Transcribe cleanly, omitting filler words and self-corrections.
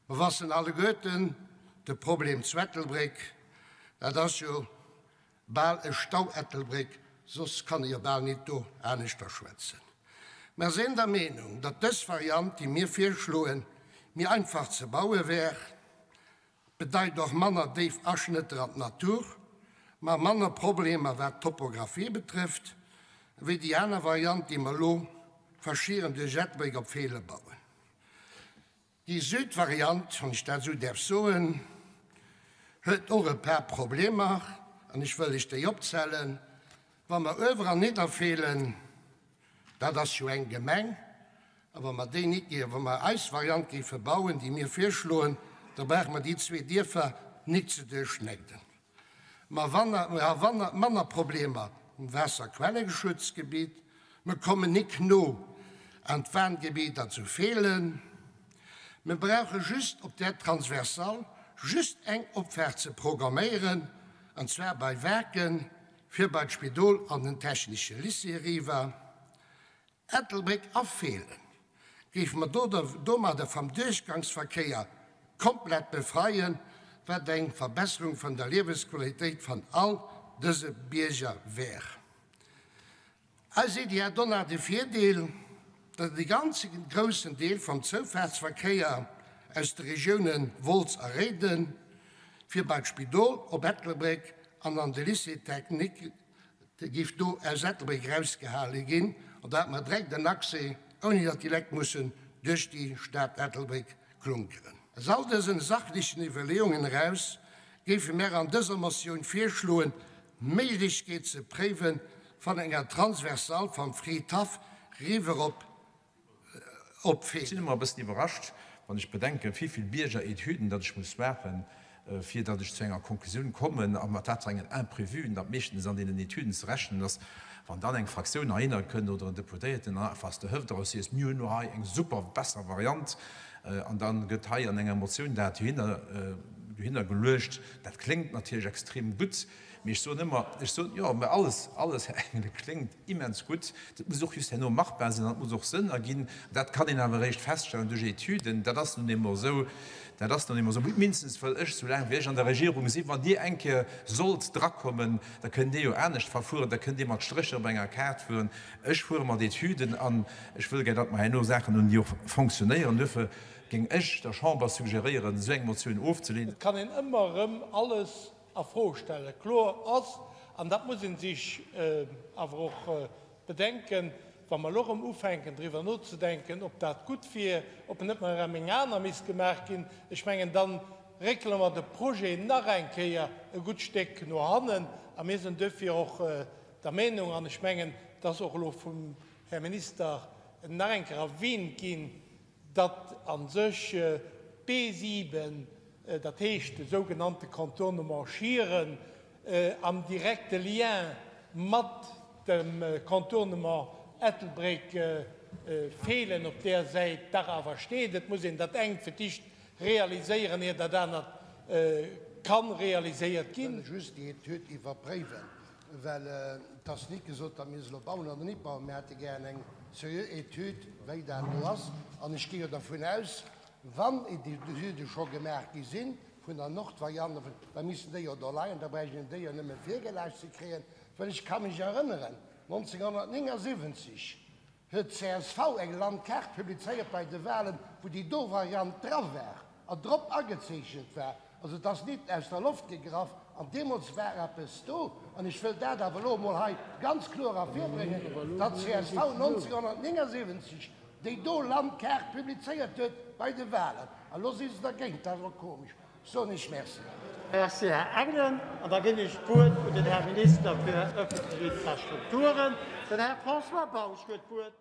Mer wassen alleguerten de Problem zu Ettelbréck, dat ass jo bal e Stau Ettelbréck, soss kann e jo bal nit do aneschter schwätzen. Mer sinn der Meenung, datt dës Variant, déi mir virschloen, méi einfach ze baue wär, bedeit och manner déif Aschnëtter an d'Natur, ma manner Problemer wat d'Topographie betrëfft, wéi déi aner Variant, déi mer elo verschieren duerch Ettelbréck op Feelen bauen. Déi Südvariant, wann ech dat esou däerf soen, huet och e paar Problemer, an ech wëll lech déi opzellen. Wa mer Uewer an Nidderfeelen, dat ass jo eng Gemeng, a wa mer déi nit, wa mer eis Variant géife bauen, déi mir virschloen, da brauche mer déi zwee Dierfer nit ze duerchschnegden. Mer ha manner Problemer um Waasserquellegeschutzgebitt, mer kommen nik no an d'Warngebieter zu Feelen. Mer brauche just op där Transversale just eng Opfaart ze programméieren, an zwar bei Waarken, fir bei d'Spidol an den technesche Lycée eriwwer. Ettelbréck a Feelen géife mer domadder vam Duerchgangsverkéier komplett befreien, wat eng Verbesserung van der Liewesqualitéit van all dëse Bierger wär. Eis Iddi hätt och nach de Virdeel, datt e ganze groussen Deel vam Zoufaartsverkéier aus de Regiounen Wolz a Réiden fir bei d'Spidol op Ettelbréck an an de Lycée technique Géif do aus Ettelbréck erausgehale ginn, an da hätte mer direkt en Accès, ouni datt déi Lekt mussen duerch déi Stad Ettelbréck klunkeren. Aus all dësen sachlechen Iwwerleeungen eraus géife mär an dëser Motioun virschloen, d'Méiglechkeet ze préiwen, van enger Transversale vam Fridhaff riwwer op op Ech sinn ëmmer e bëssen iwwerrascht, wann ech bedenken, wéi vill Biergeretüden datt ech muss maachen, fir datt ech zu enger Konklusioun kommen a mat wat fir engen Imprévuen datt meeschtens an deenen Etüden ze rechnen ass, wann dann eng Fraktioun heihinner kënnt oder en Deputéierten an einfach aus der Hëft eraus sees, mir hunn elo hei eng super besser Variant an da gëtt hei an enger Motioun dat dohinner dohinner geluecht. Dat kléngt natierlech extrem gutt, mee ech soen ëmmer, ech soen, jo, mä alles, alles, Här Engel, kléngt Immens gutt. Dat muss och just herno machbar sinn an et muss och Sënn erginn. Dat kann een awer eréischt feststellen duerch Etüden. Dat ass nun eemol esou. Dat ass nun eemol esou. Mindestens wëll ech, soulaang wéi ech an der Regierung sinn, wann Dir eng Kéier sollt drakommen, da kënnt Dir jo anescht verfueren, da kënnt Dir mat Strécher op enger Kaart fueren. Ech fuere mat Etüden an ech wëll gär, datt mer herno Saachen hunn, déi och fonctionnéieren. Duerfir géing ech der Chamber suggeréieren, esou eng Motioun ofzelehnen. Et kann een ëmmer erëm alles a Fro stellen. Kloer ass, an dat muss ee sech awer och bedenken, wa mer elo erëm ufänken driwwer nozedenken, ob dat gutt wier, ob net nach erëm eng aner misst gemaach ginn, ech mengen, da réckele mer de Projet nach eng Kéier e gutt Stéck no hannen. A mir sinn duerfir och der Meenung, an ech mengen, et ass och elo vum Här Minister nach eng Kéier erwähnt ginn, datt a sech d'B7, dat heescht de sougenannte Contournement Schieren, am direkte Lien mat dem Contournement Ettelbréck Feelen op där Säit dach awer steet. Et muss een dat engt fir d'éischt realiséieren, ier dat anert ka realiséiert ginn. Ech wëll just déi Etüd iwwerpréiwen, Well et ass nit gesot, datt mir se elo bauen oder nit bauen. Mir hätte gären eng seriö Etüd, wéi dat elo ass. An ech gi jo dervun aus, wann Etüde scho gemaach gi si vun der Nordvariante, da missten déi jo do leien. Da bräicht een déi jo nëmme virgeluecht ze kréien. Well ech ka mech erënneren, 1979 huet csv eng Landkaart publizéiert bei de Wahlen, wou déi do Variant dra war an drop agezeechent war. Also et ass nit aus der Loft gegraff an deemools war eppes do. An ech wëll dat awer elo emol hei ganz kloer ervirbréngen, datt csv 1979 déi do Landkaart publizéiert huet bei de Wahlen. An elo si se dergéint. Dat ass och komesch. Soen ech Merci. Merci, Här Engelen. An da ginn ech d'Wuert un den Här Minister fir öffentlech Infrastrukturen. Den Här François Bausch huet d'Wuert.